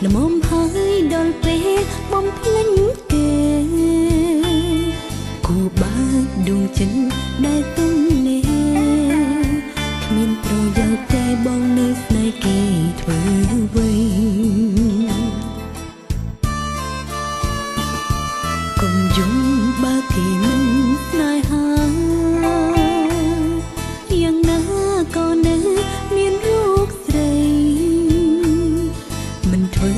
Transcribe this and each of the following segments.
ល្មមហើយដល់ពេលបំភ្លេចគេគូបើកដួងចិត្តដែលទំនេរគ្មានប្រយោជន៍ទេបងនៅស្នេហ៍គេធ្វើអ្វីកុំយំបើគេមិនស្នេហាយ៉ាងណាក៏នៅមានរូបស្រីមិនធ្វើ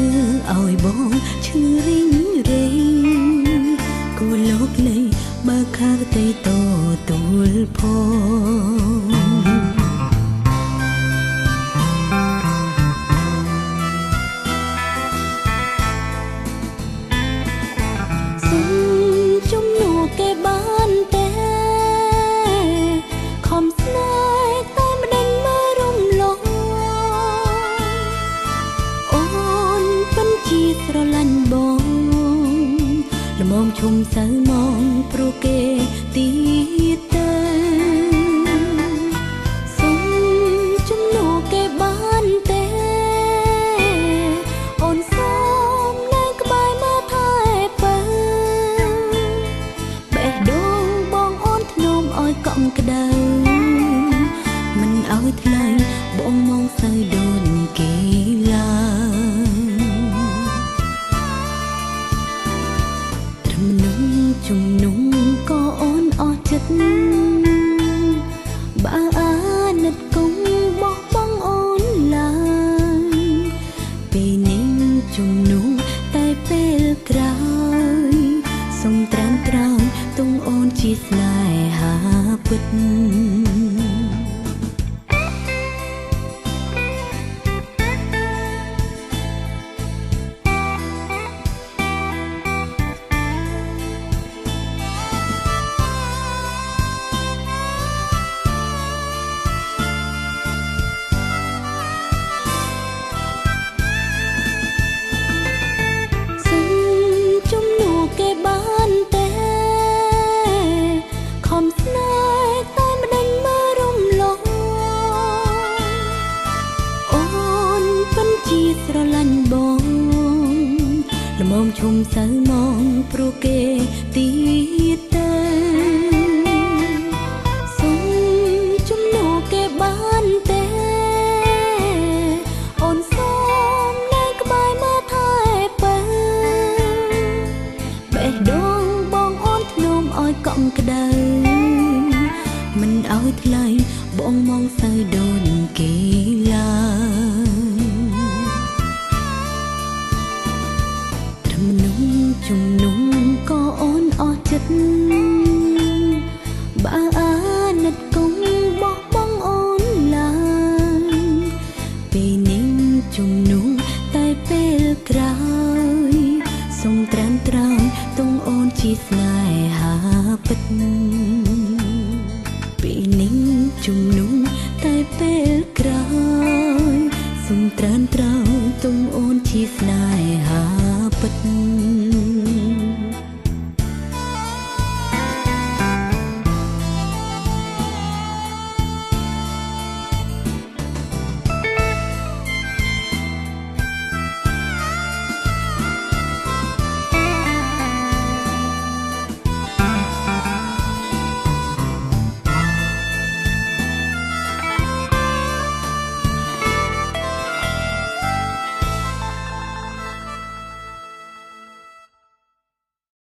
ឲ្យបងឈឺរីងរៃគួរលោកលៃបើខាតទេតទួលផងសុំជំនួសគេបានទេខំស្នេហ៍តែម្ដេចមើលរំលងអូនពិនជាស្រឡាញ់បងល្មមឈុំសៅមងព្រោះគេទៀតទៅសុំជំនួសគេបានទេអូនសូមនៅក្បែរមកថែពើបេះដូងបងអូនធ្នមឲ្យកក់ក្ដៅមិនឲ្យថ្លៃបងមងសៅដូនគេឡើយត្រឹមនោះជំនុំក៏អូនអស់ចិត្តបើអាណិតគង់បោះបង់អូនឡើយពេលនេះជំនុំតែពេលក្រោយសុំត្រាំត្រោយទុំអូនជាស្នេហាពិតគេបានទេខំស្នេហ៍តែម្ដេចមើលរំលងអូនពិនជាស្រឡាញ់បងល្មមឈុំសៅមងព្រោះគេទៀតទៅសុំជំនួសគេបានទេអូនសូមនៅក្បែរមកថែពើបេះដូងបងអូនធ្នមឲ្យកក់ក្ដៅមិនឲ្យថ្លៃបងមងសៅដូនគេឡើយត្រឹមនោះជំនុំក៏អូនអស់ចិត្តបើអាណិតគង់បោះបង់អូនឡើយពេលនេះជំនុំតែពេលក្រោយសុំត្រាំត្រោយទុំអូនជាស្នេហាពិតពេលនេះជំនុំតែពេលក្រោយសុំត្រាំត្រោយទុំអូនជាស្នេហាពិត។